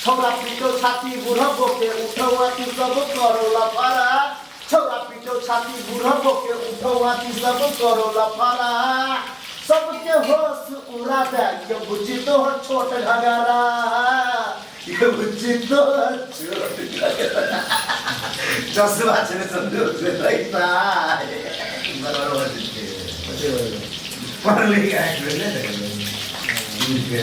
छौरा पीटो छाती बुढ़बो के उठौ आती सब करो लफड़ा। छौरा पीटो छाती बुढ़बो के उठौ आती सब करो लफड़ा। सबके होश उड़ा दे ये बुच्ची तोहर छोट घगरा, ये बुच्ची तोहर छोट घगरा। चश्मा छै संदूक से पैसा बराबर छै। पढ़ लिख आयल ने के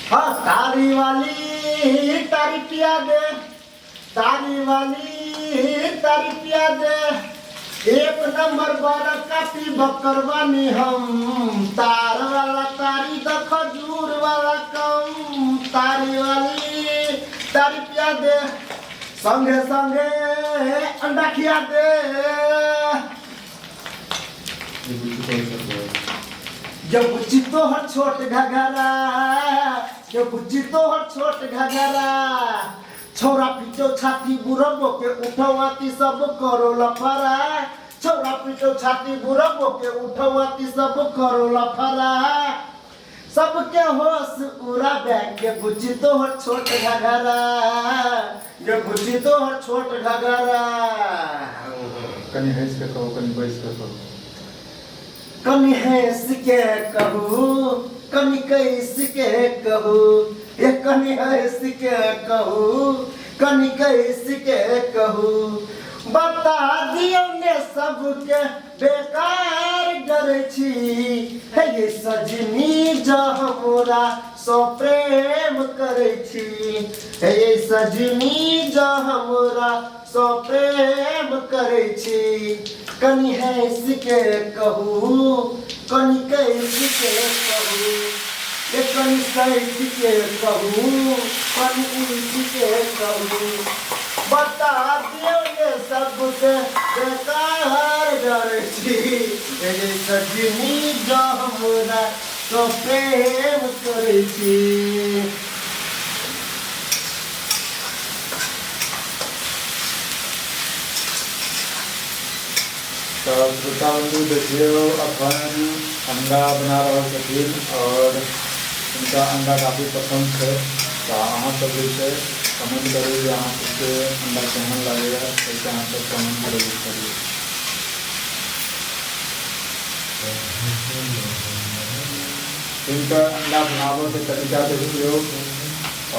हाँ तारी वाली तारी पिया दे, तारी वाली तारी पिया दे। एक नंबर बारह कापी बकरवानी हम, तार वाला तारी द खजूर वाला कम। तारी वाली तारी पिया दे, संगे संगे अंडा खिया दे। जब बुच्ची तोहर छोट घघरा, जब बुच्ची तोहर छोट घघरा। छौरा पीटो छाती बुढ़बो के उठौ आती सब करो लफड़ा। छौरा पीटो छाती बुढ़बो के उठौ आती सब करो लफड़ा। सबके होश उड़ा के बुच्ची तोहर छोट घघरा, ये बुच्ची तोहर छोट घघरा। कनि हँसि कऽ कहू, कनि बैसि कऽ कहू। कनि हँसि के कहू, कनि कैसि के कहू, ये कनि हँसि के कहू, कनि कैसि के कहू। बता दियौ ने सबके बेकार डरै छी, हे ये सजनी जँ हमरा सँ प्रेम करै छी, हे ये सजनी जँ हमरा सँ प्रेम करै छी। कनि हँसि के कहू, कनि कैसि के कहू, ये कनि सैसि के कहू, कनि उलटि के कहू। बता दियौ ने सबके बेकार डरै छी, हे ये सजनी जँ हमरा सँ प्रेम करै छी। तऽ श्रोता बन्धु देखियौ अखन अंडा बना रहल छथिन आओर हुनका अंडा काफी पसन्द छै। तऽ अहाँ सब जे छै कमेंट करू जे अहाँ सबके अंडा केहन लागैया, ताहिके अहाँ सब कमेंट जरूर करियौ। हिनकर अंडा बनाबऽके तरीका देखियौ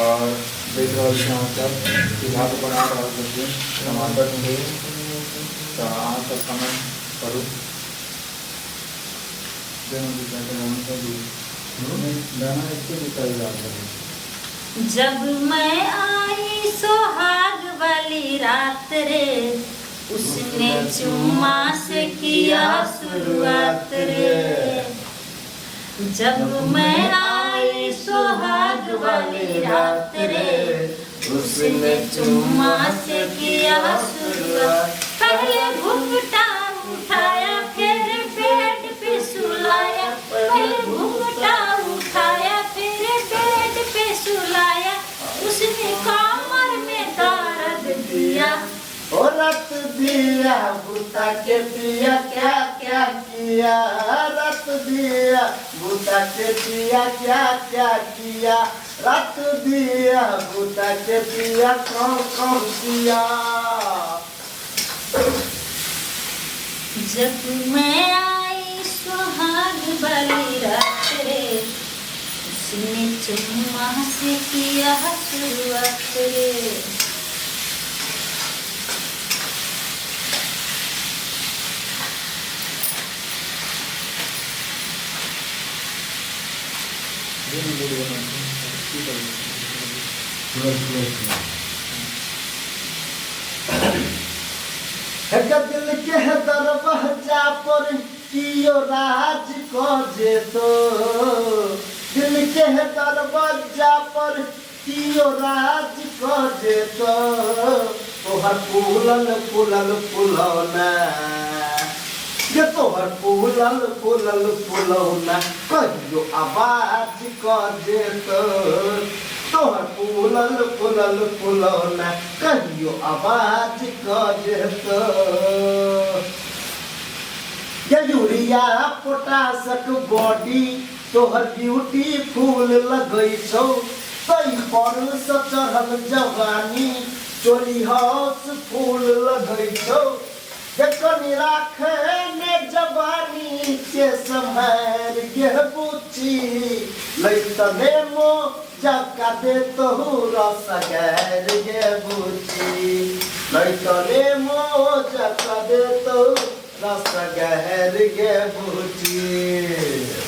आओर देख रहल छी अहाँ सब चूल्हा पर बना रहल छथिन टमाटर के। तऽ अहाँ सब कमेंट करू। जब मैं आई सोहाग वाली रात रे, उसने चुम्मा से किया शुरुआत रे। जब मैं आई सोहाग वाली रात रे, उसने चुम्मा से किया शुरुआत। पहले घूंघटा उठाया फिर बेड पे सुलाया, पहले घूंघटा उठाया फिर बेड पे सुलाया, उसने कमर में दर्द दिया। ओ रत दिया बूता के दिया क्या क्या किया, रत दिया बूता के दिया क्या क्या किया, रत दिया बूता के दिया कौन कौन किया। जब मैं आई सुहाग वाली रात रे, उसने चुम्मा से किया शुरुआत रे। दिल के दरवाजा पर कियो राज क जेतो, दिल के दरवाजा पर कियो राज क जेतो। तोहर फूलल फूलल फुलौना, ये तोहर फूलल फूलल फुलौना कहियो आवाज क जेतो। तोहर फूलल फूलल फुलौना कहियो आवाज कऽ जेतौ। ये यूरिया पोटासक बॉडी तोहर ब्यूटीफुल लगै छौ, तै पर सँ चढ़ल जवानी चोरी हाउस फूल लगै छौ। ये कनि राखे ने जवानी के सम्हारि गे बुच्ची, लैतने मो जका देतहु रस गैर गे बुच्ची, लैतने मो जका देतहु रस गैर गे बुच्ची।